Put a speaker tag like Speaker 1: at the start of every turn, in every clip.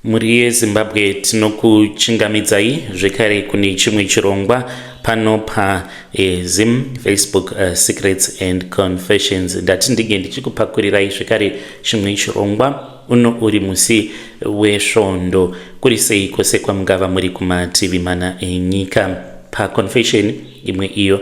Speaker 1: Mhuri yeZimbabwe, tinokuchingamidzai zvekare kune chimwe chirongwa pano paZim Facebook Secrets and Confessions. Ndati ndinge ndichikupakurirai zvekare chimwe chirongwa uno uri musi weSvondo. Kuri sei kwose kwamungava muri kumativi mana enyika? Paconfession imwe iyo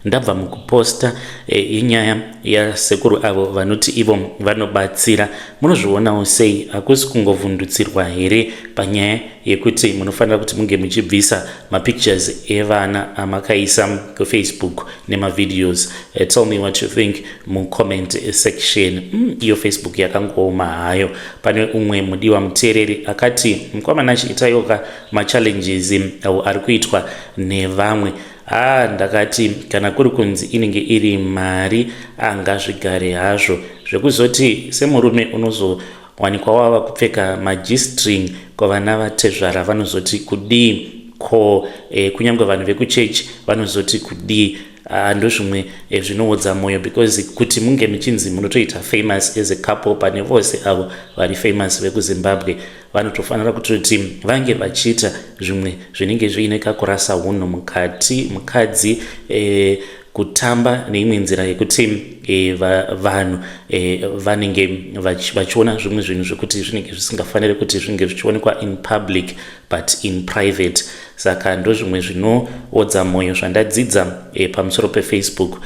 Speaker 1: ndabva mukuposta inyaya yasekuru avo vanoti ivo vanobatsira. Munozvionawo sei? Hakusi kungovhundutsirwa here panyaya yekuti munofanira kuti munge muchibvisa mapictures evana amakaisa kuFacebook nemavideos? Tell me what you think mucomment section. Iyo Facebook yakangooma hayo. Pane umwe mudiwa muteereri akati, "Mukomana, chiitayoka machallenges awo ari kuitwa nevamwe." Ha, ndakati kana kuri kunzi inenge iri mari, angazvigare hazvo. Zvekuzoti semurume unozowanikwa wava kupfeka maG-string kwavana vatezvara, vanozoti kudii ko? Kunyange vanhu vekuchechi vanozoti kudii? Ndozvimwe zvinoodza mwoyo, because kuti munge muchinzi munotoita famous as a couple pane vose avo vari famous vekuZimbabwe, vanotofanira kutoti vange vachiita zvimwe zvinenge zviine kakurasa unhu mukati. Mukadzi kutamba neimwe nzira yekuti vanhu vanenge vachiona zvimwe zvinhu zvekuti zvinenge zvisingafaniri kuti zvinge zvichionekwa in public, but in private. Saka ndozvimwe zvinoodza mwoyo zvandadzidza pamusoro peFacebook.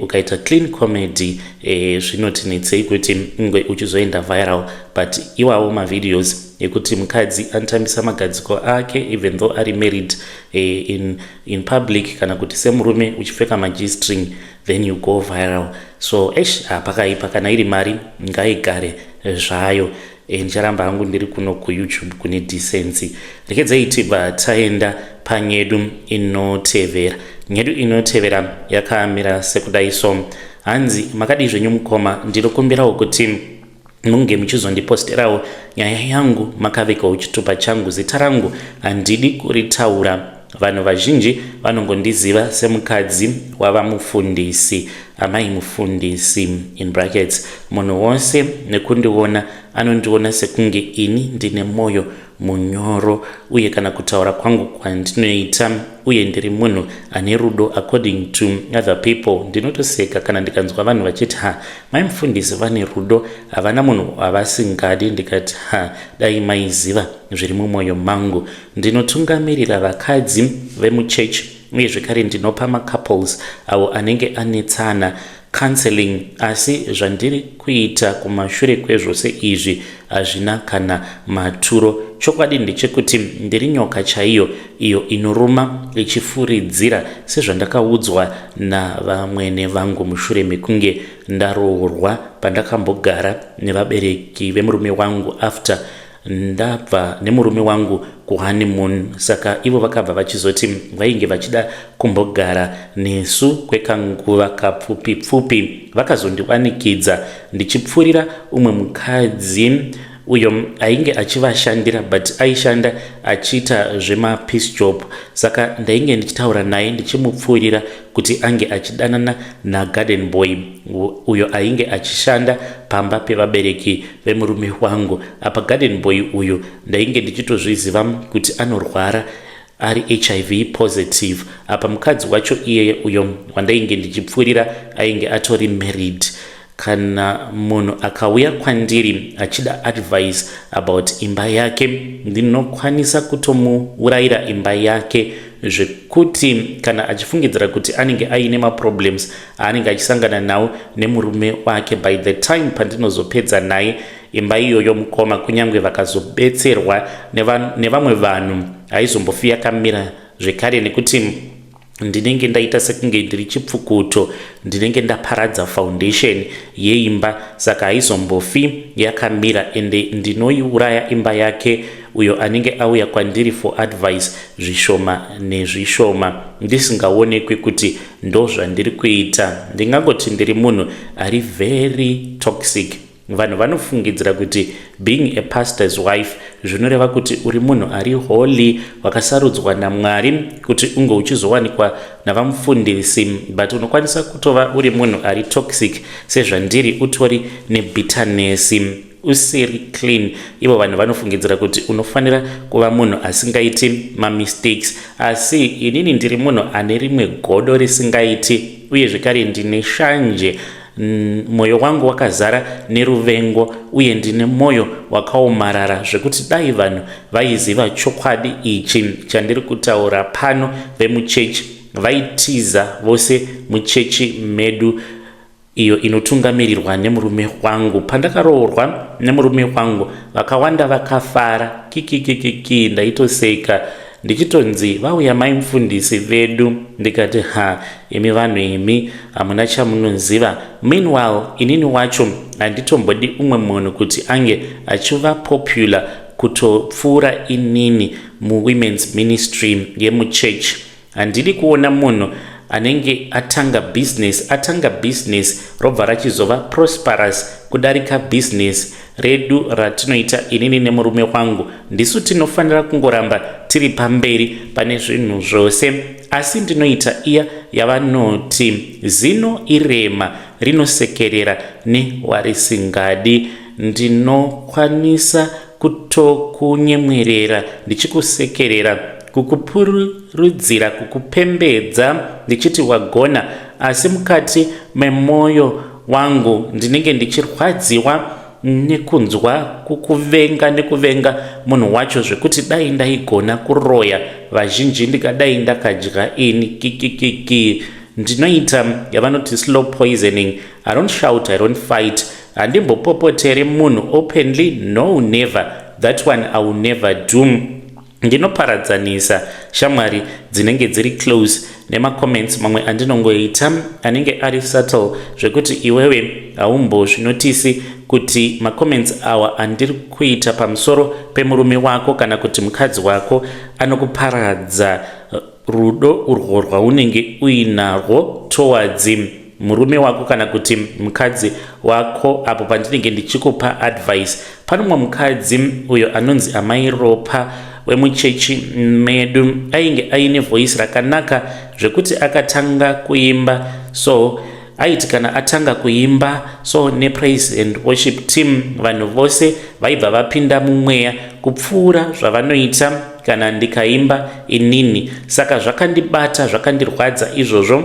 Speaker 1: Ukaita clean comedy, zvinotinetsei kuti unge uchizoenda viral, but iwawo mavideos ekuti mukadzi anotambisa magadziko ake even though ari married in public, kana kuti semurume uchipfeka maG-string, then you go viral. So esh, hapakaipa. Kana iri mari, ngaigare zvayo. Ndicharamba hangu ndiri kuno kuYouTube kune decency. Rekedzai tibva taenda panyedu inotevera. Nyedu inotevera yakamira sekudai so. Hanzi, "Makadii zvenyu mukoma? Ndinokumbirawo kuti munge muchizondiposterawo nyaya yangu makavikawo chitupa changu. Zita rangu handidi kuritaura. Vanhu vazhinji vanongondiziva semukadzi wavamufundisi, amai mufundisi in brackets. Munhu wose nekundiona anondiona sekunge ini ndine mwoyo munyoro, uye kana kutaura kwangu kwandinoita, uye ndiri munhu ane rudo according to other people. Ndinotoseka kana ndikanzwa vanhu vachiti, 'Ha, mai mufundisi vane rudo, havana munhu havasingadi.' Ndikati, 'Ha, dai maiziva zviri mumwoyo mangu.' Ndinotungamirira vakadzi vemuchechi, uye zvekare ndinopa macouples avo anenge anetsana counseling. Asi zvandiri kuita kumashure kwezvose izvi hazvina kana maturo. Chokwadi ndechekuti ndiri nyoka chaiyo iyo inoruma ichifuridzira, sezvandakaudzwa navamwene vangu mushure mekunge ndaroorwa, pandakambogara nevabereki vemurume wangu after ndabva nemurume wangu kuhoneymoon. Saka ivo vakabva vachizoti vainge vachida kumbogara nesu kwekanguva kapfupi pfupi. Vakazondiwanikidza ndichipfuurira umwe mukadzi uyo ainge achivashandira, but aishanda achiita zvemapiece job. Saka ndainge ndichitaura naye ndichimupfuurira kuti ange achidanana nagarden boy uyo ainge achishanda pamba pevabereki vemurume wangu. Apa garden boy uyu ndainge ndichitozviziva kuti anorwara, ari HIV positive. Apa mukadzi wacho iyeye uyo wandainge ndichipfuurira ainge atori married. Kana munhu akauya kwandiri achida advice about imba yake, ndinokwanisa kutomuurayira imba yake, zvekuti kana achifungidzira kuti anenge aine maproblems aanenge achisangana nawo nemurume wake, by the time pandinozopedza naye imba iyoyo, mukoma, kunyange vakazobetserwa nevamwe vanhu, haizombofi yakamira zvekare, nekuti ndinenge ndaita sekunge ndiri chipfukuto. Ndinenge ndaparadza foundation yeimba, saka haizombofi yakamira. Ende ndinoiuraya imba yake uyo anenge auya kwandiri for advice zvishoma nezvishoma, ndisingaonekwi kuti ndo zvandiri kuita. Ndingangoti ndiri munhu ari very toxic. Vanhu vanofungidzira kuti being a pastor's wife zvinoreva kuti uri munhu ari holy, wakasarudzwa naMwari kuti unge uchizowanikwa navamufundisi, but unokwanisa kutova uri munhu ari toxic sezvandiri, utori nebitterness. usiri clean. Ivo vanhu vanofungidzira kuti unofanira kuva munhu asingaiti mamistakes, asi inini ndiri munhu ane rimwe godo risingaiti, uye zvekare ndine shanje. Mwoyo wangu wakazara neruvengo uye ndine mwoyo wakaomarara zvekuti dai vanhu vaiziva chokwadi ichi chandiri kutaura pano, vemuchechi vaitiza vose muchechi medu iyo inotungamirirwa nemurume wangu. Pandakaroorwa nemurume wangu, vakawanda vakafara, kikikikiki. Ndaitoseka ndichitonzi, "Vauya mai mufundisi vedu." Ndikati, "Ha, imi vanhu imi, hamuna chamunoziva." Meanwhile, inini wacho handitombodi umwe munhu kuti ange achiva popular kutopfuura inini muwomen's ministry yemuchechi. Handidi kuona munhu anenge atanga business, atanga business robva rachizova prosperous kudarika business redu ratinoita inini nemurume wangu. Ndisu tinofanira kungoramba tiri pamberi pane zvinhu zvose. Asi ndinoita iya yavanoti zino irema rinosekerera newarisingadi. Ndinokwanisa kutokunyemwerera ndichikusekerera, kukupururudzira, kukupembedza ndichiti wagona, asi mukati memwoyo wangu ndinenge ndichirwadziwa nekunzwa kukuvenga, nekuvenga munhu wacho zvekuti dai ndaigona kuroya vazhinji ndikadai ndakadya ini. Kikikiki. Ndinoita yavanoti slow poisoning. I don't shout, I don't fight. Handimbopopotere munhu openly, no, never. That one I will never do. Ndinoparadzanisa shamwari dzinenge dziri close nemacomments mamwe andinongoita anenge ari subtle zvekuti iwewe haumbozvinotisi kuti macomments awa andiri kuita pamusoro pemurume wako kana kuti mukadzi wako anokuparadza rudo urwo rwaunenge uinarwo towards murume wako kana kuti mukadzi wako. Apo pandinenge ndichikupa advice, pane mumwe mukadzi uyo anonzi Amai Ropa wemuchechi medu. Ainge aine voice rakanaka zvekuti akatanga kuimba so, aiti kana atanga kuimba so nepraise and worship team, vanhu vose vaibva vapinda mumweya kupfuura zvavanoita kana ndikaimba inini. Saka zvakandibata, zvakandirwadza izvozvo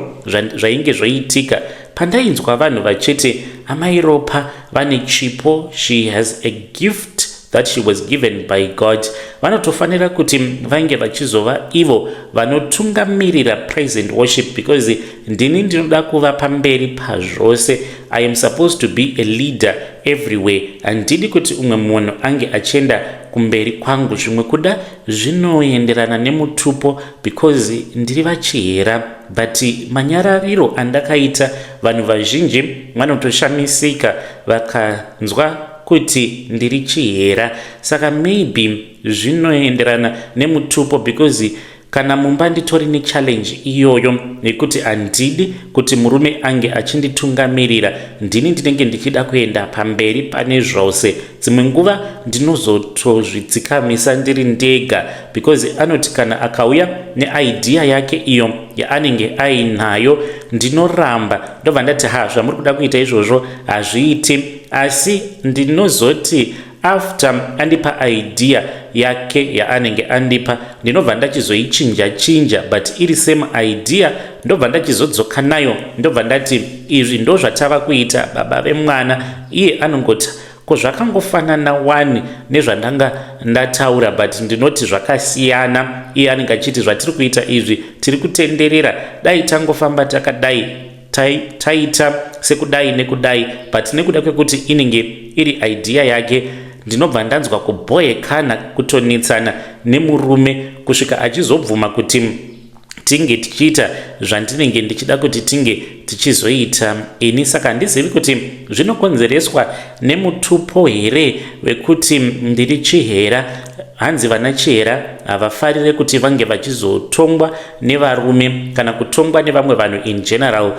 Speaker 1: zvainge zvoitika pandainzwa vanhu vachiti Amai Ropa vane chipo, she has a gift that she was given by God, vanotofanira kuti vange vachizova ivo vanotungamirira praise and worship, because ndini ndinoda kuva pamberi pazvose. I am supposed to be a leader everywhere. Handidi kuti umwe munhu ange achienda kumberi kwangu. Zvimwe kuda zvinoenderana nemutupo because ndiri vaChihera, but manyarariro andakaita, vanhu vazhinji vanotoshamisika vakanzwa kuti ndiri Chihera. Saka maybe zvinoenderana nemutupo, because kana mumba nditori nechallenge iyoyo nekuti handidi kuti murume ange achinditungamirira. Ndini ndinenge ndichida kuenda pamberi pane zvose. Dzimwe nguva ndinozotozvidzikamisa ndiri ndega because anoti kana akauya neidea yake iyo yaanenge ainayo, ndinoramba, ndobva ndati, "Ha, zvamuri kuda kuita izvozvo hazviiti." Asi ndinozoti after andipa idea yake yaanenge andipa, ndinobva ndachizoichinja chinja, but iri same idea. Ndobva ndachizodzoka nayo, ndobva ndati, "Izvi ndo zvatava kuita, baba vemwana." Iye anongoti, "Ko zvakangofanana wani nezvandanga ndataura?" But ndinoti zvakasiyana. Iye anenge achiti zvatiri kuita izvi tiri kutenderera, dai tangofamba takadai, taita sekudai nekudai. But nekuda kwekuti inenge iri idea yake, ndinobva ndanzwa kubhoekana, kutonetsana nemurume kusvika achizobvuma kuti tinge tichiita zvandinenge ndichida kuti tinge tichizoita ini. Saka handizivi kuti zvinokonzereswa nemutupo here wekuti ndiri Chihera. Hanzi vana Chihera havafarire kuti vange vachizotongwa nevarume kana kutongwa nevamwe vanhu in general.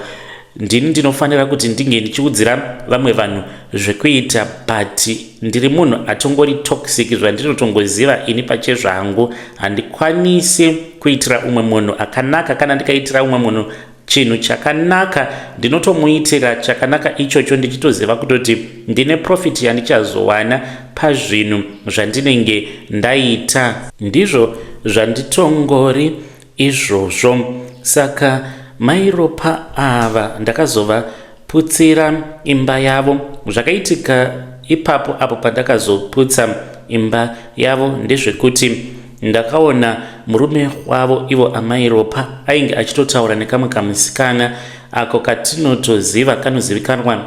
Speaker 1: Ndini ndinofanira kuti ndinge ndichiudzira vamwe vanhu zvekuita, but ndiri munhu atongori toxic zvandinotongoziva ini pachezvangu. Handikwanisi kuitira umwe munhu akanaka. Kana ndikaitira umwe munhu Chinhu chakanaka ndinotomuitira chakanaka ichocho ndichitoziva kutoti ndine profit yandichazowana pazvinhu zvandinenge ndaita. Ndizvo zvanditongori izvozvo. Saka mai Ropa ava ndakazovaputsira imba yavo. Zvakaitika ipapo apo pandakazoputsa imba yavo ndezvekuti ndakaona murume wavo ivo amai Ropa ainge achitotaura nekamwe kamusikana ako katinotoziva kanozivikanwa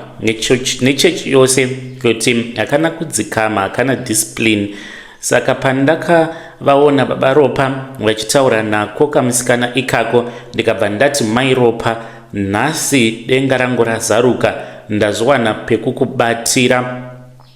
Speaker 1: nechechi yose kuti hakana kudzikama, hakana discipline. Saka pandakavaona baba Ropa vachitaura nako kamusikana ikako ndikabva ndati mai Ropa nhasi denga rangu razaruka ndazowana pekukubatira.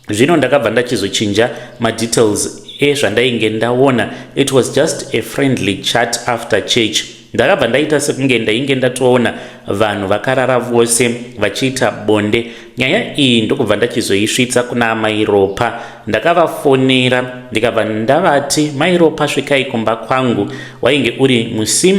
Speaker 1: Zvino ndakabva ndachizochinja madetails ezvandainge ndaona. It was just a friendly chat after church. Ndakabva ndaita sekunge ndainge ndatoona vanhu vakarara vose vachiita bonde. Nyaya iyi ndokubva ndachizoisvitsa kuna amai Ropa. Ndakavafonera ndikabva ndavati mai Ropa svikai kumba kwangu. Wainge uri musi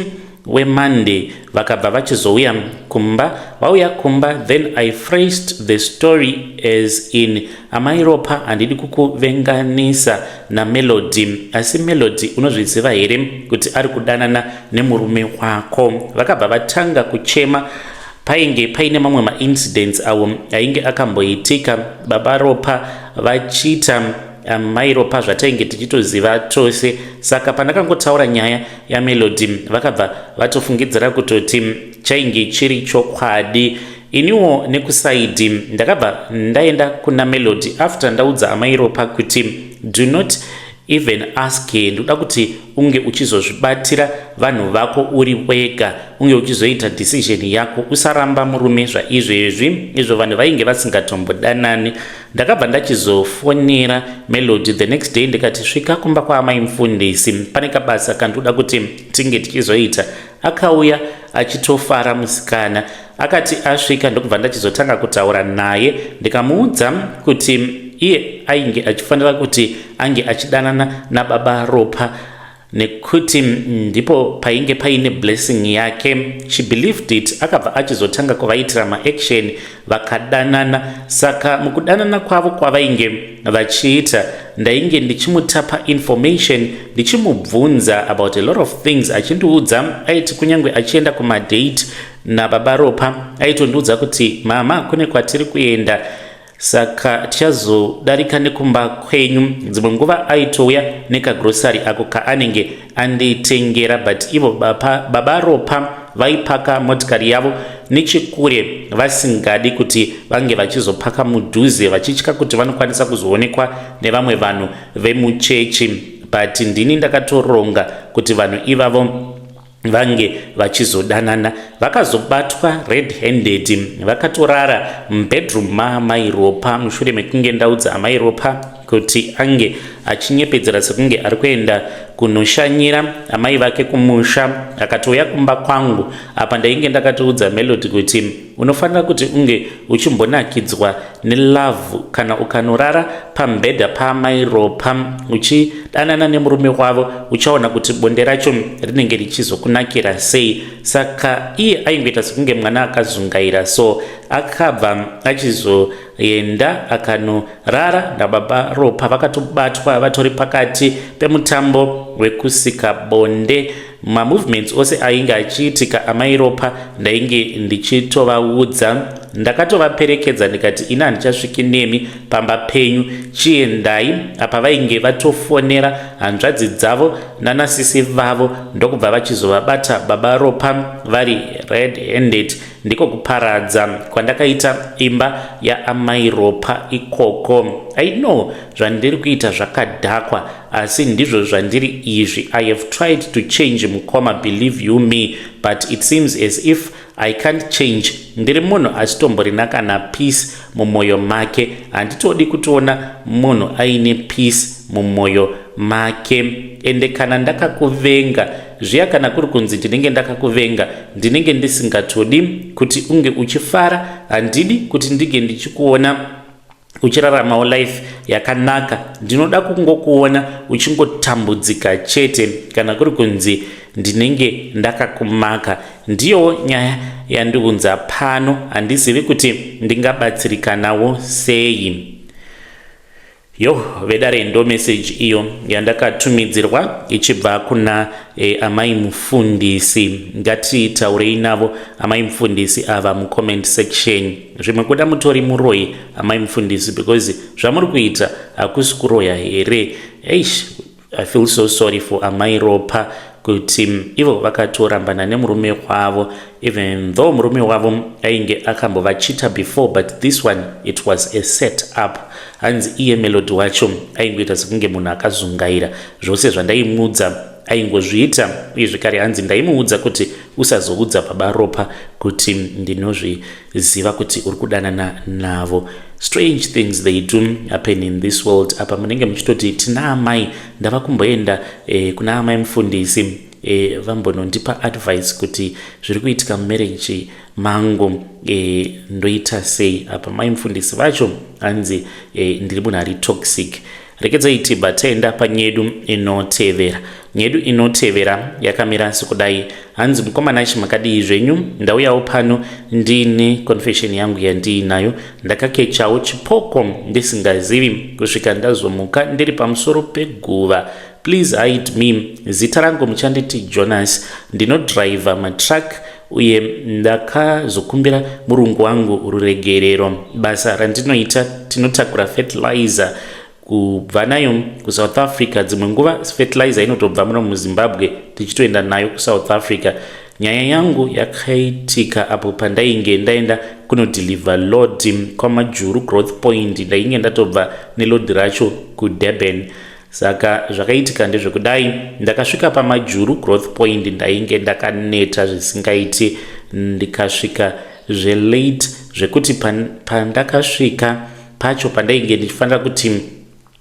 Speaker 1: weMonday vakabva vachizouya kumba. Vauya kumba then I phrased the story as in amai Ropa handidi kukuvenganisa naMelody asi Melody unozviziva here kuti ari kudanana nemurume wako. Vakabva vatanga kuchema. Painge paine mamwe maincidents awo ainge akamboitika baba Ropa vachiita amai Ropa zvatainge tichitoziva tose. Saka pandakangotaura nyaya yaMelody vakabva vatofungidzira kutoti chainge chiri chokwadi. Iniwo nekusaidi ndakabva ndaenda kuna Melody after ndaudza amai Ropa kuti do not even ask her, ndoda kuti unge uchizozvibatira vanhu vako uri wega, unge uchizoita decision yako, usaramba murume zvaizvezvi izvo vanhu vainge vasingatombodanani. Ndakabva ndachizofonera Melody the next day ndikati svika kumba kwaamai mufundisi pane kabasa kandoda kuti tinge tichizoita. Akauya achitofara musikana. Akati asvika ndokubva ndachizotanga kutaura naye ndikamuudza kuti iye ainge achifanira kuti ange achidanana nababa Ropa nekuti ndipo painge paine blessing yake. She believed it. Akabva achizotanga kuvaitira maaction vakadanana. Saka mukudanana kwavo kwavainge vachiita ndainge ndichimutapa information ndichimubvunza about a lot of things achindiudza. Aiti kunyange achienda kumadate nababa Ropa aitondiudza kuti mama kune kwatiri kuenda saka tichazodarika nekumba kwenyu. Dzimwe nguva aitouya nekagrosari ako kaanenge anditengera, but ivo baba Ropa vaipaka motikari yavo nechekure vasingadi kuti vange vachizopaka mudhuze vachitya kuti vanokwanisa kuzoonekwa nevamwe vanhu vemuchechi. But ndini ndakatoronga kuti vanhu ivavo vange vachizodanana. Vakazobatwa red handed vakatorara mubedroom maamai Ropa mushure mekunge ndaudza amai Ropa kuti ange achinyepedzera sekunge ari kuenda kunoshanyira amai vake kumusha. Akatouya kumba kwangu. Apa ndainge ndakatoudza Melody kuti unofanira kuti unge uchimbonakidzwa nelove kana ukanorara pamubhedha paamai Ropa uchidanana nemurume wavo uchaona kuti bonde racho rinenge richizokunakira sei. Saka iye aingoita sekunge mwana akazungaira, so akabva achizoenda akanorara nababa Ropa. Vakatobatwa vatori pakati pemutambo wekusika bonde. Mamovements ose ainge achiitika amai Ropa ndainge ndichitovaudza. Ndakatovaperekedza ndikati ini handichasviki nemi pamba penyu, chiendai. Apa vainge vatofonera hanzvadzi dzavo nanasisi vavo ndokubva vachizovabata baba Ropa vari red handed. Ndiko kuparadza kwandakaita imba yaamai Ropa ikoko. I know zvandiri kuita zvakadhakwa asi ndizvo zvandiri izvi. I have tried to change mukoma, believe you me, but it seems as if I can't change. Ndiri munhu asitomborina kana peace mumwoyo make. Handitodi kutoona munhu aine peace mumwoyo make. Ende kana ndakakuvenga zviya, kana kuri kunzi ndinenge ndakakuvenga, ndinenge ndisingatodi kuti unge uchifara. Handidi kuti ndinge ndichikuona uchiraramawo life yakanaka. Ndinoda kungokuona uchingotambudzika chete. Kana kuri kunzi Ndinenge ndakakumaka. Ndiyowo nyaya yandiunza pano, handizivi kuti ndingabatsirikanawo sei. Yoh, vedare, ndo message iyo yandakatumidzirwa ichibva kuna amai mufundisi. Ngatitaurei navo amai mufundisi ava mucomment section. Zvimwe kuda mutori muroyi, amai mufundisi, because zvamuri kuita hakusi kuroya here? Eish, I feel so sorry for amai Ropa kuti ivo vakatorambana nemurume wavo, even though murume wavo ainge akambovachita before, but this one, it was a set up. Hanzi iye Melody wacho aingoita sekunge munhu akazungaira. Zvose zvandaimudza aingozviita. Uye zvekare hanzi ndaimuudza kuti usazoudza baba Ropa kuti ndinozviziva kuti uri kudanana navo. Strange things, they do happen in this world. Apa munenge muchitoti tina amai, ndava kumboenda kuna amai mufundisi vambonondipa advice kuti zviri kuitika mumarriage mangu ndoita sei. Apa mai mufundisi vacho hanzi ndiri munhu ari toxic. Rekedzai tibva taenda panyedu inotevera. Nyedu inotevera yakamira sekudai. Hanzi, "Mukomana ichi, makadii zvenyu? Ndauyawo pano ndine confession yangu yandiinayo. Ndakakechawo chipoko ndisingazivi kusvika ndazomuka ndiri pamusoro peguva. Please hide me. Zita rangu muchanditi Jonas. Ndinodhiraivha matruck uye ndakazokumbira murungu wangu ruregerero. Basa randinoita, tinotakura fertilizer kubva nayo kuSouth Africa. Dzimwe nguva fertilizer inotobva muno muZimbabwe tichitoenda nayo kuSouth Africa. Nyaya yangu yakaitika apo pandainge ndaenda kunodhilivha load kwaMajuru Growth Point. Ndainge ndatobva neload racho kuDurban. Saka zvakaitika ndezvekudai: ndakasvika paMajuru Growth Point, ndainge ndakaneta zvisingaiti, ndikasvika zvelate zvekuti pandakasvika pacho pandainge ndichifanira kuti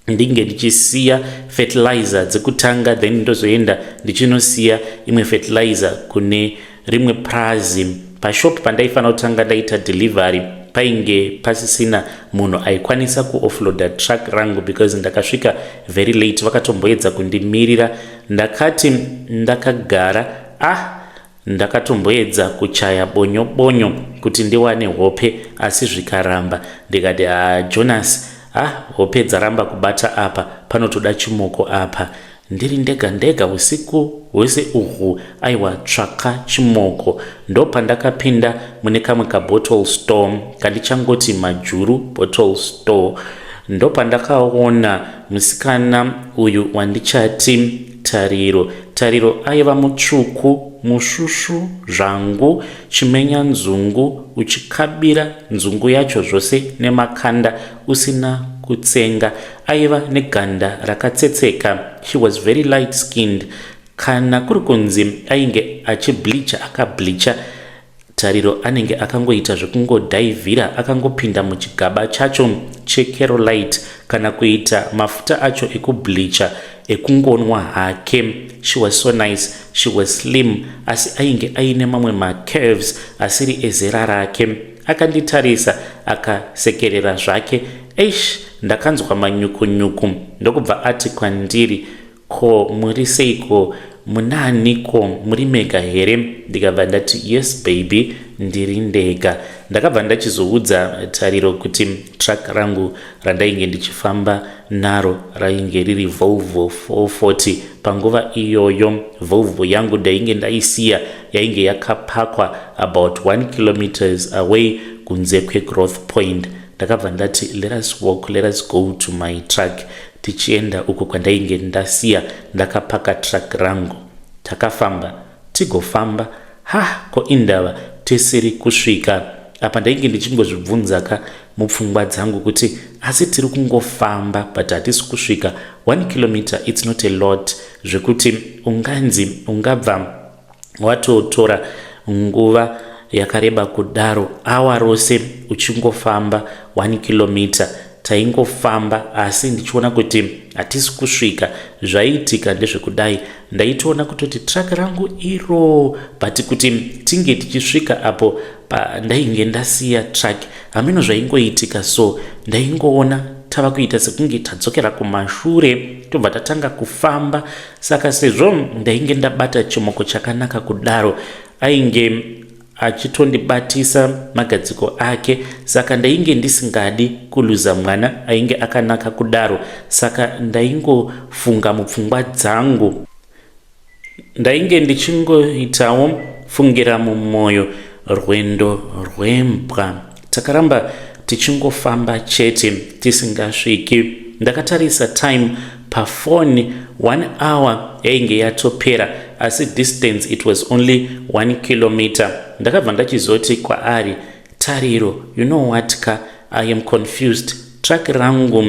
Speaker 1: ndinge ndichisiya fertilizer dzekutanga, then ndozoenda ndichinosiya imwe fertilizer kune rimwe prazi, pashop pandaifanira kutanga ndaita delivery painge pasisina munhu aikwanisa kuoffloada truck rangu because ndakasvika very late. Vakatomboedza kundimirira. Ndakati ndakagara, ah, ndakatomboedza kuchaya bonyo bonyo kuti ndiwane hope, asi zvikaramba. Ndikati, 'Ha, Jonas, ah, hope dzaramba kubata apa, panotoda chimoko apa. Ndiri ndega ndega usiku hwese uhu, aiwa, tsvaka chimoko.' Ndopandakapinda mune kamwe kabottle store kandichangoti Majuru Bottle Store. Ndopandakaona musikana uyu wandichati Tariro. Tariro aiva mutsvuku, musvusvu zvangu, chimenya nzungu, uchikabira nzungu yacho zvose nemakanda usina kutsenga. Aiva neganda rakatsetseka. She was very light skinned. Kana kuri kunzi ainge achibleacha, akableacha. Tariro anenge akangoita zvekungodhaivhira, akangopinda muchigaba chacho checarolite kana kuita mafuta acho ekubleacha ekungonwa hake. She was so nice. She was slim, asi ainge aine mamwe macurves asiri ezera rake. Akanditarisa, akasekerera zvake. Eish, ndakanzwa manyukunyuku. Ndokubva ati kwandiri, 'Ko muri seiko? Munaniko? Muri mega here?' Ndikabva ndati, 'Yes baby, ndiri ndega.' Ndakabva ndachizoudza Tariro kuti truck rangu randainge ndichifamba naro rainge riri Volvo 440 panguva iyoyo. Volvo yangu ndainge ndaisiya, yainge yakapakwa about 1 kilometers away kunze kweGrowth Point. Ndakabva ndati, 'Let us walk, let us go to my truck.' Tichienda uko kwandainge ndasiya ndakapaka truck rangu, takafamba tigofamba. Ha, ko indava tisiri kusvika apa? Ndainge ndichingozvibvunzaka mupfungwa dzangu kuti asi tiri kungofamba but hatisi kusvika. 1 kilometer, it's not a lot zvekuti unganzi ungabva watotora nguva yakareba kudaro, awa rose uchingofamba 1 kilometer. Taingofamba asi ndichiona kuti hatisi kusvika. Zvaiitika ndezvekudai: ndaitoona kutoti truck rangu iro, but kuti tinge tichisvika apo pandainge ndasiya truck, hamino zvaingoitika. So ndaingoona tava kuita sekunge tadzokera kumashure, tobva tatanga kufamba. Saka sezvo ndainge ndabata chimoko chakanaka kudaro, ainge achitondibatisa magadziko ake, saka ndainge ndisingadi kuluza mwana ainge akanaka kudaro. Saka ndaingofunga mupfungwa dzangu, ndainge ndichingoitawo fungira mumwoyo rwendo rwembwa. Takaramba tichingofamba chete tisingasviki. Ndakatarisa time pafoni, one hour yainge yatopera, asi distance, it was only 1 kilometer. Ndakabva ndachizoti kwaari, "Tariro, you know what ka, I am confused. Truck rangu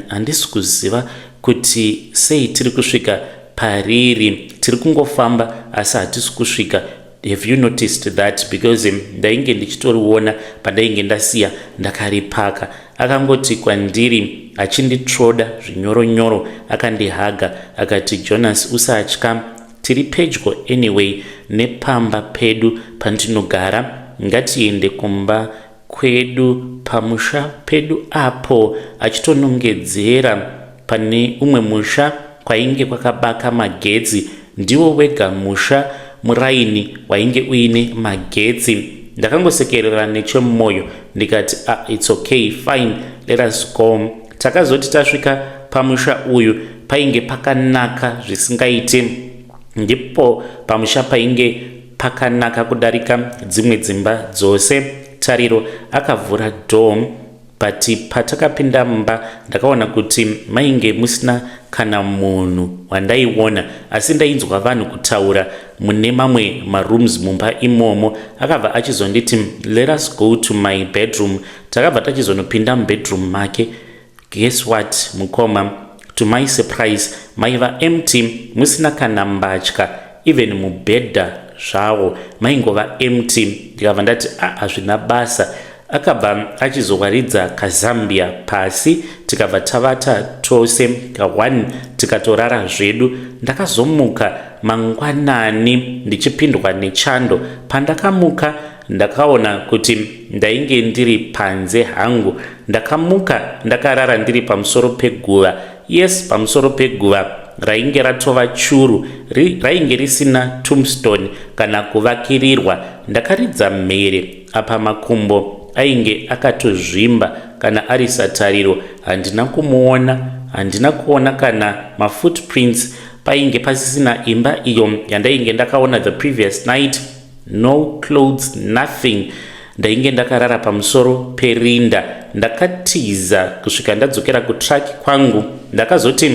Speaker 1: handisi kuziva kuti sei tiri kusvika pariri. Tiri kungofamba asi hatisi kusvika. Have you noticed that?" Because ndainge ndichitoriona pandainge ndasiya ndakaripaka. Akangoti kwandiri achinditsvoda zvinyoronyoro, akandihaga, akati, "Jonas, usatya. Tiri pedyo anyway nepamba pedu pandinogara. Ngatiende kumba kwedu, pamusha pedu apo," achitonongedzera pane umwe musha kwainge kwakabaka magetsi. Ndiwo wega musha muraini wainge uine magetsi. Ndakangosekerera nechemumwoyo ndikati, "Ah, it's okay, fine, let us go." Takazoti tasvika pamusha uyu, painge pakanaka zvisingaiti. Ndipo pamusha painge pakanaka kudarika dzimwe dzimba dzose. Tariro akavhura door, but patakapinda mumba ndakaona kuti mainge musina kana munhu wandaiona, asi ndainzwa vanhu kutaura mune mamwe marooms mumba imomo. Akabva achizonditi, "Let us go to my bedroom." Takabva tachizonopinda mubedroom make. Guess what, mukoma? To my surprise, maiva empty, musina kana mbatya. Even mubhedha zvawo maingova empty. Ndikabva ndati, "A, hazvina basa." Akabva achizowaridza kazambia pasi, tikabva tavata tose ka1, tikatorara zvedu. Ndakazomuka mangwanani ndichipindwa nechando. Pandakamuka ndakaona kuti ndainge ndiri panze hangu. Ndakamuka ndakarara ndiri pamusoro peguva. Yes, pamusoro peguva rainge ratova churu, rainge risina tombstone kana kuvakirirwa. Ndakaridza mhere. Apa makumbo ainge akatozvimba. Kana ari saTariro, handina kumuona, handina kuona kana mafootprints. Painge pasisina imba iyo yandainge ndakaona the previous night. No clothes, nothing. Ndainge ndakarara pamusoro perinda. Ndakatiza kusvika ndadzokera kutruck kwangu. Ndakazoti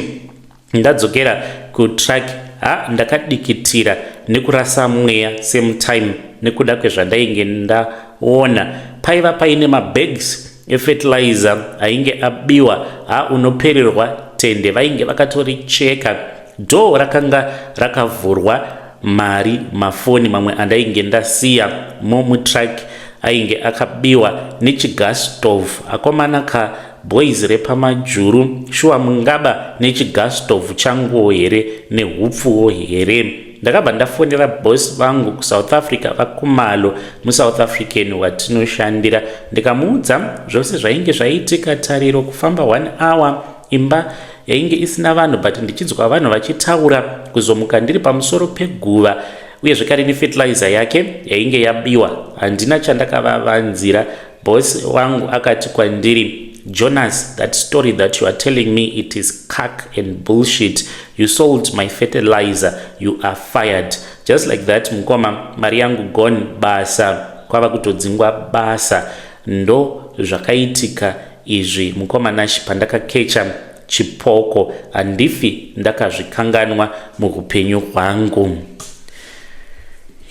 Speaker 1: ndadzokera kutruck, ha, ndakadikitira nekurasa mweya same time nekuda kwezvandainge ndaona. Paiva paine mabags efertilizer ainge abiwa. Ha, unopererwa. Tende vainge vakatoricheka, door rakanga rakavhurwa. Mari, mafoni mamwe andainge ndasiya momutruck ainge akabiwa, nechigas stove. Akomana ka, boys repamajuru, shuwa mungaba nechigas stove changuwo here, nehupfuwo here? Ndakabva ndafonera boss vangu kuSouth Africa, vaKumalo, muSouth African watinoshandira, ndikamuudza zvose zvainge zvaitika. Tariro, kufamba one hour, imba yainge isina vanhu, but ndichinzwa vanhu vachitaura, kuzomuka ndiri pamusoro peguva, uye zvekare nefertilizer yake yainge yabiwa. Handina chandakavavanzira. Boss wangu akati kwandiri, "Jonas, that story that you are telling me, it is cack and bullshit. You sold my fertilizer. You are fired." Just like that, mukoma, mari yangu gone, basa kwava kutodzingwa basa. Ndo zvakaitika izvi, mukoma Nashi, pandakakecha chipoko. Handifi ndakazvikanganwa muupenyu hwangu.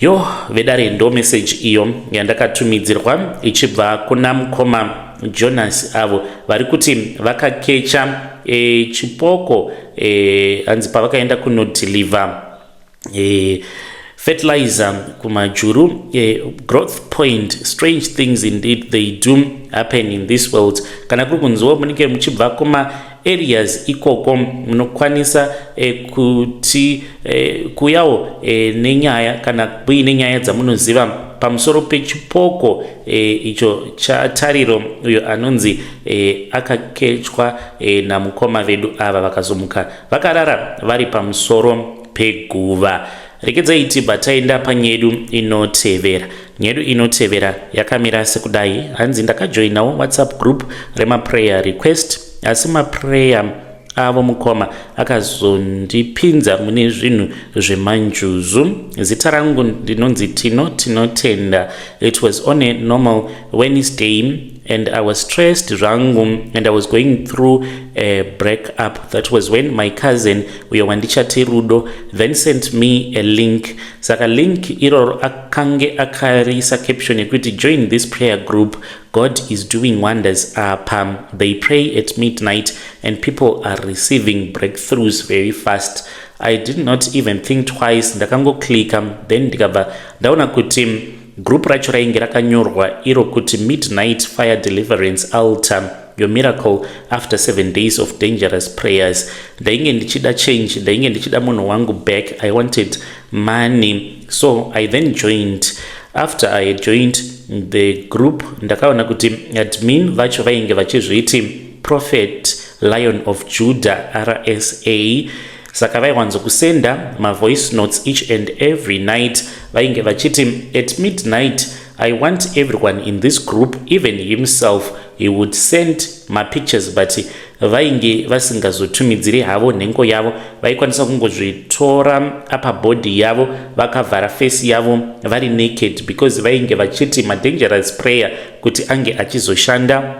Speaker 1: Yo, vedare, ndo meseji iyo yandakatumidzirwa ichibva kuna mukoma Jonas, avo vari kuti vakakecha chipoko, hanzi pavakaenda kunodeliver fertilizer kumajuru, Growth Point. Strange things indeed, they do happen in this world. Kana kuri kunziwo munenge muchibva kuma areas ikoko, munokwanisa kuti kuyawo nenyaya kana kuine nyaya dzamunoziva. pamusoro pechipoko icho chaTariro, uyo anonzi akakechwa namukoma vedu ava, vakazomuka vakarara vari pamusoro peguva. Regedzai tibva taenda panyedu inotevera. Nyedu inotevera yakamira sekudai. Hanzi, "Ndakajoinawo WhatsApp group remaprayer request, asi maprayer avo, mukoma, akazondipinza mune zvinhu zvemanjuzu. Zita rangu ndinonzi Tino Tinotenda. It was on a normal Wednesday and I was stressed zvangu and I was going through a break up. That was when my cousin, uyo wandichati Rudo, then sent me a link. Saka link iroro akange akarisa caption yekuti, 'Join this prayer group, God is doing wonders apa. They pray at midnight and people are receiving breakthroughs very fast.' I did not even think twice, ndakangoclicka. Then ndikabva ndaona kuti group racho rainge rakanyorwa iro kuti 'Midnight Fire Deliverance Altar, your miracle after 7 days of dangerous prayers.' Ndainge ndichida change, ndainge ndichida munhu wangu back. I wanted money, so I then joined. After I joined the group, ndakaona kuti admin vacho vainge vachizviti Prophet Lion of Judah RSA. Saka vaiwanzokusenda mavoice notes each and every night. Vainge vachiti, 'At midnight I want everyone in this group.' Even himself, he would send mapictures, but vainge vasingazotumidziri havo nhengo yavo. Vaikwanisa kungozvitora apa body yavo vakavhara face yavo, vari naked, because vainge vachiti madangerous prayer kuti ange achizoshanda,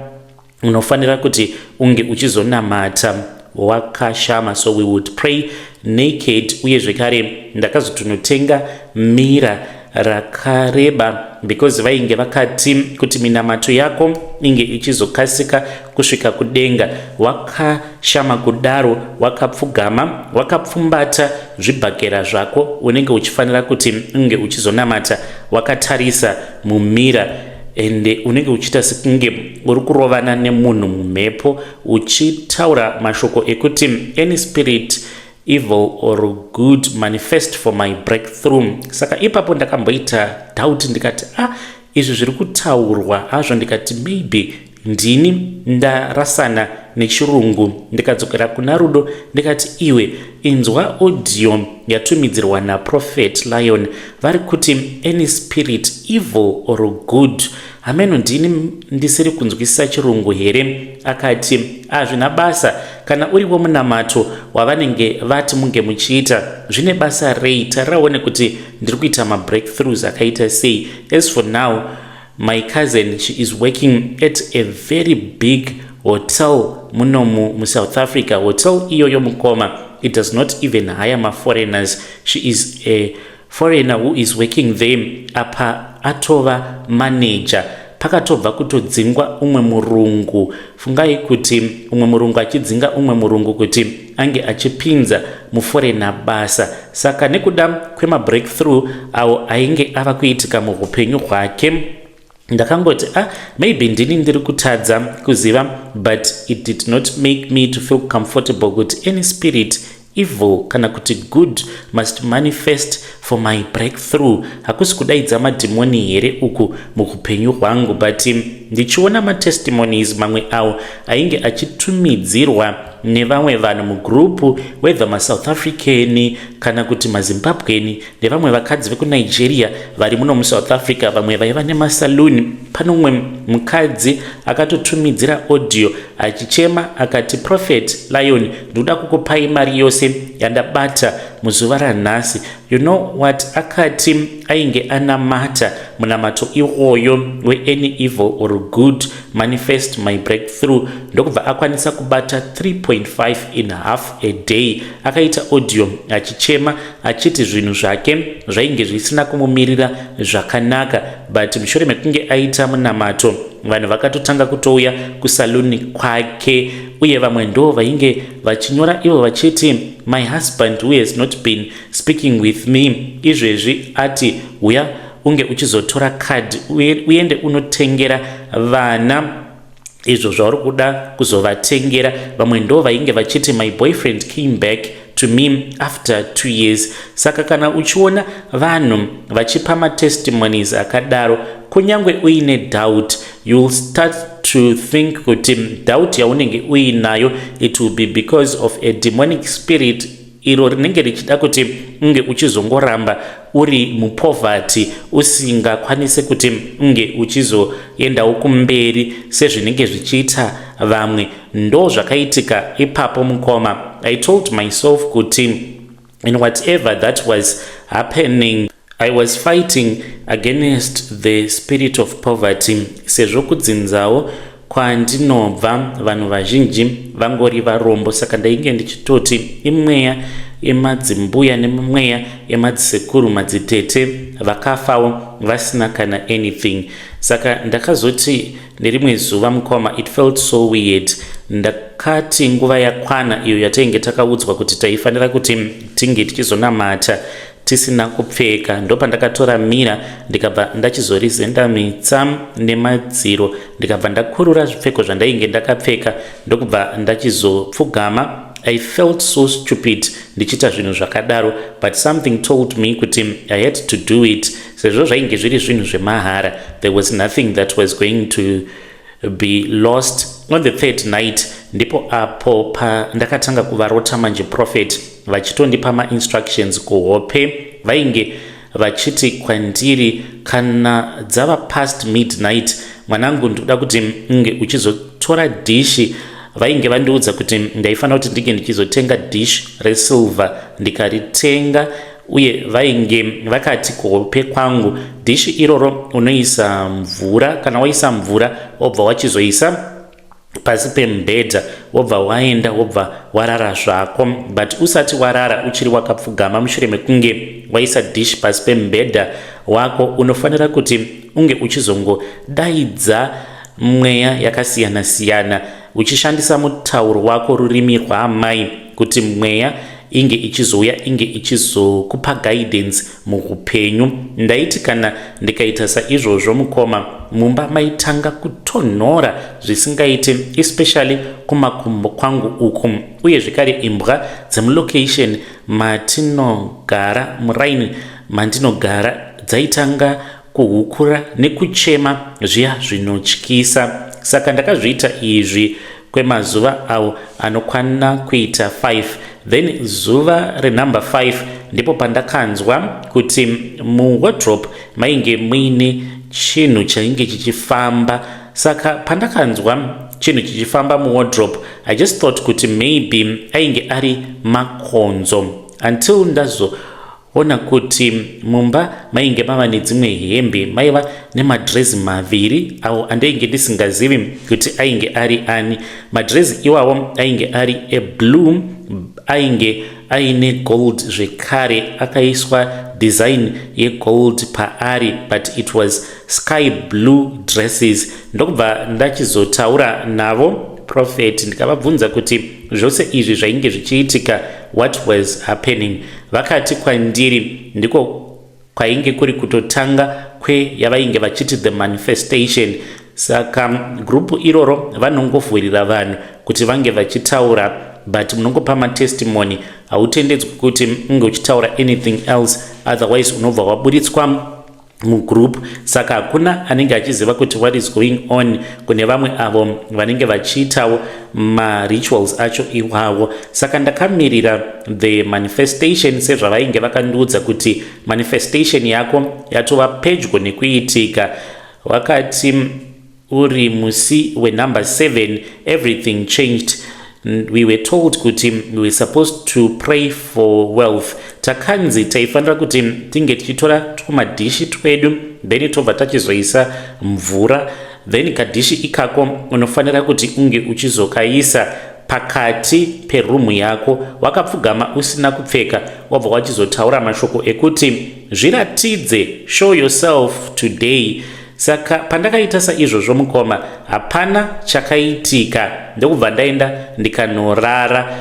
Speaker 1: unofanira kuti unge uchizonamata wakashama. So we would pray naked. Uye zvekare ndakazotonotenga mirror rakareba, because vainge vakati kuti minamato yako inge ichizokasika kusvika kudenga, wakashama kudaro, wakapfugama, wakapfumbata zvibhakera zvako, unenge uchifanira kuti unge uchizonamata wakatarisa mumirror, ende unenge uchiita sekunge uri kurovana nemunhu mumhepo, uchitaura mashoko ekuti, 'Any spirit, evil or good, manifest for my breakthrough.' Saka ipapo ndakamboita doubt, ndikati, 'Ah, izvi zviri kutaurwa hazvo.' Ndikati, 'Maybe ndini ndarasana nechirungu.' Ndikadzokera kuna Rudo, ndikati, 'Iwe, inzwa audio yatumidzirwa naProphet Lion. Vari kuti any spirit, evil or good. Hameno ndini ndisiri kunzwisisa chirungu here?' Akati, 'Hazvina basa. Kana uriwo munamato wavanenge vati munge muchiita, zvine basa rei? Tariraone kuti ndiri kuita mabreakthroughs akaita sei.' As for now, my cousin, she is working at a very big hotel munomu muSouth Africa. Hotel iyoyo, mukoma, it does not even hire maforeigners. She is a foreigner who is working there. Apa atova manager. Pakatobva kutodzingwa umwe murungu. Fungai kuti umwe murungu achidzinga umwe murungu kuti ange achipinza muforeigner basa. Saka nekuda kwemabreakthrough awo ainge ava kuitika muupenyu hwake, ndakangoti, 'Ah, maybe ndini ndiri kutadza kuziva.' But it did not make me to feel comfortable kuti any spirit, evil kana kuti good, must manifest for my breakthrough. Hakusi kudaidza madhimoni here uku muupenyu hwangu? But ndichiona matestimonies mamwe awo ainge achitumidzirwa nevamwe vanhu mugroup, whether maSouth African kana kuti maZimbabwean, nevamwe vakadzi vekuNigeria vari muno muSouth Africa, vamwe vaiva nemasaluni. Pano umwe mukadzi akatotumidzira audio achichema, akati, 'Prophet Lion, ndinoda kukupai mari yose yandabata muzuva ranhasi.' You know what? Akati ainge anamata munamato iwoyo weany evil or good manifest my breakthrough, ndokubva akwanisa kubata 3.5 in half a day. Akaita audio achichema, achiti zvinhu zvake zvainge zvisina kumumirira zvakanaka, but mushure mekunge aita munamato, vanhu vakatotanga kutouya kusaluni kwake. Uye vamwe ndo vainge vachinyora ivo vachiti, 'My husband who has not been speaking with me, izvezvi ati uya unge uchizotora kadhi uende unotengera vana izvo zvauri kuda kuzovatengera.' Vamwe ndo vainge vachiti, 'My boyfriend came back to me after 2 years. Saka kana uchiona vanhu vachipa matestimonies akadaro, kunyange uine doubt, you'll start to think kuti doubt yaunenge uinayo, it will be because of a demonic spirit iro rinenge richida kuti unge uchizongoramba uri mupoverty, usingakwanisi kuti unge uchizoendawo kumberi sezvinenge zvichiita vamwe. Ndo zvakaitika ipapo, mukoma. I told myself kuti in whatever that was happening, I was fighting against the spirit of poverty, sezvo kudzinzawo kwandinobva vanhu vazhinji vangori varombo. Saka ndainge ndichitoti imweya yemadzimbuya nemweya yemadzisekuru, madzitete vakafawo vasina kana anything. Saka ndakazoti nerimwe zuva, mukoma, it felt so weird. Ndakati nguva yakwana iyo yatainge takaudzwa kuti taifanira kuti tinge tichizonamata tisina kupfeka. Ndopandakatora mirror, ndikabva ndachizorizendamisa nemadziro, ndikabva ndakurura zvipfeko zvandainge ndakapfeka, ndokubva ndachizopfugama. I felt so stupid ndichiita zvinhu zvakadaro, but something told me kuti I had to do it, sezvo zvainge zviri zvinhu zvemahara. There was nothing that was going to be lost. On the third night ndipo apo pandakatanga kuvarota manje prophet, vachitondipa mainstructions kuhope. Vainge vachiti kwandiri, "Kana dzava past midnight, mwanangu, ndinoda kuti unge uchizotora dhishi." Vainge vandiudza kuti ndaifanira kuti ndinge ndichizotenga dish resilver. Ndikaritenga, uye vainge vakati kuhope kwangu, "Dhishi iroro unoisa mvura. Kana waisa mvura, wobva wachizoisa pasi pemubhedha, wobva waenda, wobva warara zvako. But usati warara, uchiri wakapfugama, mushure mekunge waisa dish pasi pemubhedha wako, unofanira kuti unge uchizongodaidza mweya yakasiyana-siyana uchishandisa mutauro wako, rurimi rwaamai, kuti mweya inge ichizouya, inge ichizokupa guidance muupenyu." Ndaiti kana ndikaita saizvozvo, mukoma, mumba maitanga kutonhora zvisingaiti, especially kumakumbo kwangu uku. Uye zvekare imbwa dzemulocation matinogara, muraini mandinogara, dzaitanga kuhukura nekuchema zviya zvinotyisa. Saka ndakazviita izvi kwemazuva avo anokwana kuita 5. Then zuva renumber 5 ndipo pandakanzwa kuti muwardrobe mainge muine chinhu chainge chichifamba. Saka pandakanzwa chinhu chichifamba muwardrobe, I just thought kuti maybe ainge ari makonzo, until ndazoona kuti mumba mainge mava nedzimwe hembe. Maiva nemadhirezi maviri awo andainge ndisingazivi kuti ainge ari ani. Madhirezi iwawo ainge ari eblue, ainge aine gold zvekare, akaiswa design yegold paari, but it was sky blue dresses. Ndokubva ndachizotaura navo prophet, ndikavabvunza kuti zvose izvi zvainge zvichiitika, what was happening. Vakati kwandiri ndiko kwainge kuri kutotanga kweyavainge vachiti the manifestation. Saka gurupu iroro vanongovhurira vanhu kuti vange vachitaura, but munongopa matestimony. Hautendedzwi kuti unge uchitaura anything else, otherwise unobva waburitswa mugroup. Saka hakuna anenge achiziva kuti what is going on kune vamwe avo vanenge vachiitawo marituals acho iwawo. Saka ndakamirira the manifestation sezvavainge vakandiudza kuti manifestation yako yatova pedyo nekuitika. Wakati uri musi wenumber 7, everything changed. We were told kuti we were supposed to pray for wealth. Takanzi taifanira kuti tinge tichitora tumadhishi twedu, then tobva tachizoisa mvura. Then kadhishi ikako unofanira kuti unge uchizokaisa pakati perumu yako, wakapfugama usina kupfeka, wabva wachizotaura mashoko ekuti, "Zviratidze, show yourself today." Saka pandakaita saizvozvo, mukoma, hapana chakaitika. Ndokubva ndaenda ndikanorara.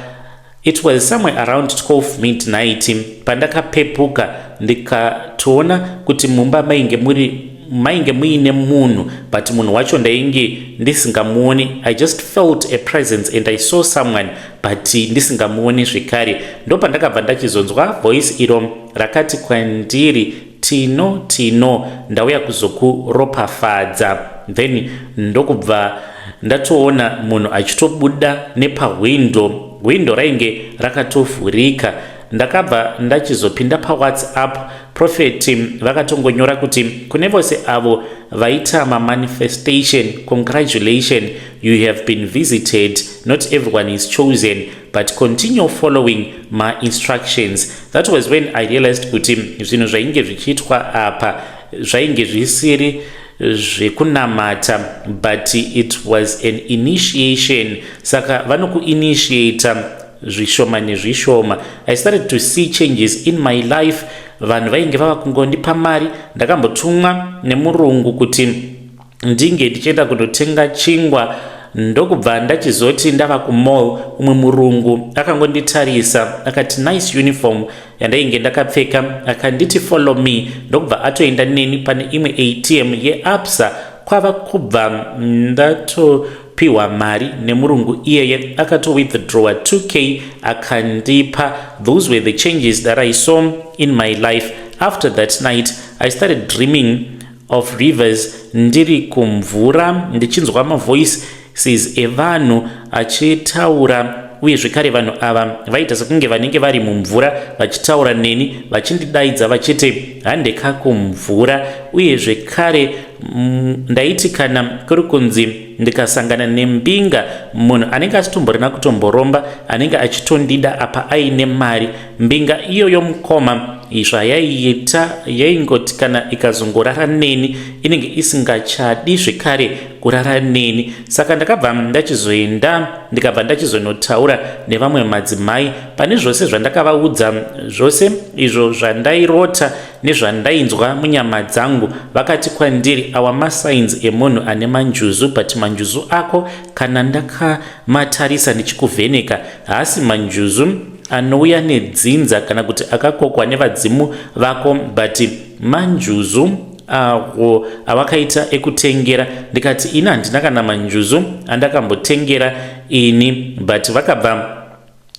Speaker 1: It was somewhere around 12 midnight pandakapepuka, ndikatoona kuti mumba mainge muri Mainge muine munhu, but munhu wacho ndainge ndisingamuoni. I just felt a presence and I saw someone, but ndisingamuoni zvekare. Ndopandakabva ndachizonzwa voice iro rakati kwandiri, "Tino, Tino, ndauya kuzokuropafadza." Then ndokubva ndatoona munhu achitobuda nepahwindo. Hwindo rainge rakatovhurika. Ndakabva ndachizopinda paWhatsApp. Prophet vakatongonyora kuti, "Kune vose avo vaita mamanifestation, congratulation, you have been visited. Not everyone is chosen, but continue following my instructions." That was when I realized kuti zvinhu zvainge zvichiitwa apa zvainge zvisiri zvekunamata, but it was an initiation. Saka vanokuinitiata zvishoma nezvishoma. I started to see changes in my life. Vanhu vainge vava kungondipa mari. Ndakambotumwa nemurungu kuti ndinge ndichienda kundotenga chingwa. Ndokubva ndachizoti ndava kumall, umwe murungu akangonditarisa akati, "Nice uniform," yandainge ndakapfeka. Akanditi, "Follow me." Ndokubva atoenda neni pane imwe ATM yeAbsa. Kwava kubva ndatopiwa mari nemurungu iyeye. Akatowithdrawa 2K akandipa. Those were the changes that I saw in my life. After that night, I started dreaming of rivers, ndiri kumvura, ndichinzwa mavoices evanhu achitaura. Uye zvekare vanhu ava vaita sekunge vanenge vari mumvura vachitaura neni, vachindidaidza vachiti, "Handeka kumvura." Uye zvekare ndaiti kana kuri kunzi ndikasangana nembinga, munhu anenge asitomborina kutomboromba, anenge achitondida, apa aine mari, mbinga iyoyo, mukoma, zvayaiita, yaingoti kana ikazongorara neni, inenge isingachadi zvekare kurara neni. Saka ndakabva ndachizoenda, ndikabva ndachizonotaura nevamwe madzimai. Pane zvose zvandakavaudza, zvose izvo zvandairota nezvandainzwa munyama dzangu, vakati kwandiri, "Awa masigns emunhu ane manjuzu, but manjuzu ako, kana ndakamatarisa ndichikuvheneka, haasi manjuzu anouya nedzinza kana kuti akakokwa nevadzimu vako, but manjuzu awo awakaita ekutengera." Ndikati, "Ini handina kana manjuzu andakambotengera ini." But vakabva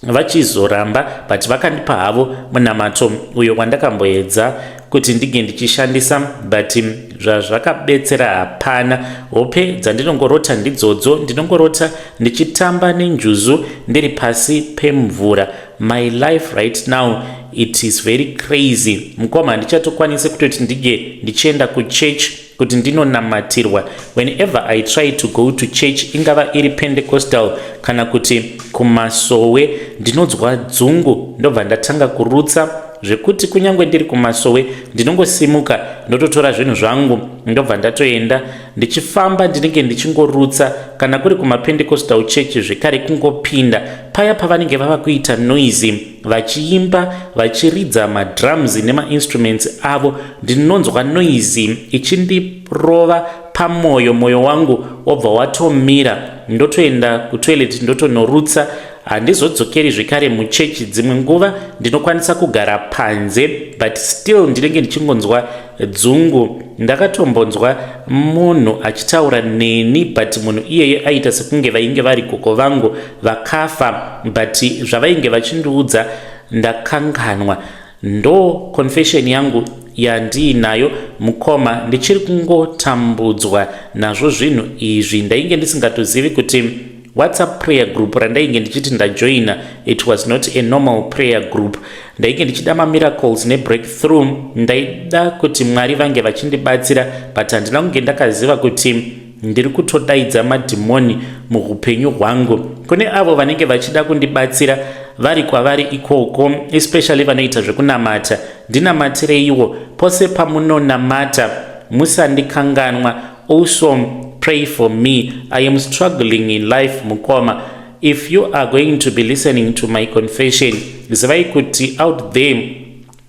Speaker 1: vachizoramba, but vakandipa havo munamato uyo wandakamboedza kuti ndinge ndichishandisa, but zvazvakabetsera hapana. Hope dzandinongorota ndidzodzo, ndinongorota ndichitamba nenjuzu ndiri pasi pemvura. My life right now, it is very crazy, mukoma. Handichatokwanisi kutoti ndinge ndichienda kuchurch kuti ndinonamatirwa. Whenever I try to go to church, ingava iri Pentecostal kana kuti kumasowe, ndinonzwa dzungu, ndobva ndatanga kurutsa, zvekuti kunyange ndiri kumasowe ndinongosimuka, ndototora zvinhu zvangu, ndobva ndatoenda. Ndichifamba ndinenge ndichingorutsa. Kana kuri kumaPentecostal church zvekare, kungopinda paya pavanenge vava kuita noise, vachiimba, vachiridza madrums nemainstruments avo, ndinonzwa noise ichindirova pamwoyo. Mwoyo wangu wobva watomira. Ndotoenda kutoilet, ndotonorutsa, handizodzokeri zvekare muchechi. Dzimwe nguva ndinokwanisa kugara panze, but still ndinenge ndichingonzwa dzungu. Ndakatombonzwa munhu achitaura neni, but munhu iyeye aita sekunge vainge vari gogo vangu vakafa, but zvavainge vachindiudza ndakanganwa. Ndo confession yangu yandiinayo, mukoma. Ndichiri kungotambudzwa nazvo zvinhu izvi. Ndainge ndisingatozivi kuti WhatsApp prayer group randainge ndichiti ndajoina, it was not a normal prayer group. Ndainge ndichida mamiracles nebreakthrough. Ndaida kuti Mwari vange vachindibatsira, but handina kunge ndakaziva kuti ndiri kutodaidza madhimoni muupenyu hwangu. Kune avo vanenge vachida kundibatsira vari kwavari ikoko, especially vanoita zvekunamata, ndinamatireiwo. Pose pamunonamata musandikanganwa. Also pray for me. I am struggling in life, mukoma. If you are going to be listening to my confession, zivai kuti out there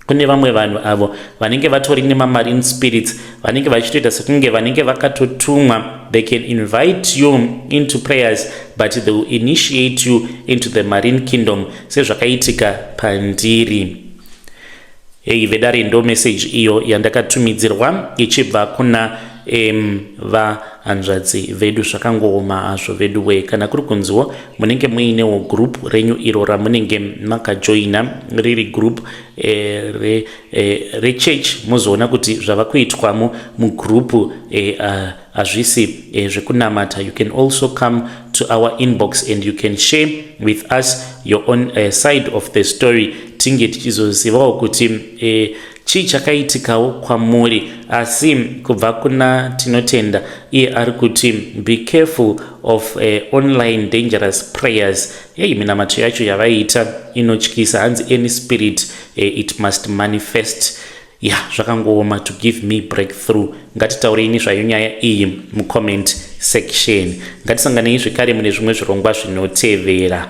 Speaker 1: kune vamwe vanhu avo vanenge vatori nemamarine spirits, vanenge vachitoita sekunge vanenge vakatotumwa. They can invite you into prayers, but they will initiate you into the marine kingdom, sezvakaitika pandiri. Hey, vedare, ndo message iyo yandakatumidzirwa ichibva kuna vahanzvadzi vedu. Zvakangooma hazvo vedu we. Kana kuri kunziwo munenge muinewo group renyu iro ramunenge makajoina, riri group rechurch, muzoona kuti zvava kuitwamo mugroup hazvisi zvekunamata, you can also come to our inbox and you can share with us your own side of the story, tinge tichizozivawo kuti chii chakaitikawo kwamuri. Asi kubva kuna Tinotenda, iye ari kuti, "Be careful of online dangerous prayers." Hei, minamato yacho yavaiita inotyisa. Hanzi any spirit, it must manifest. Ya, zvakangooma. To give me breakthrough. Ngatitaurei zvayo nyaya iyi mucomment section. Ngatisanganei zvekare mune zvimwe zvirongwa zvinotevera.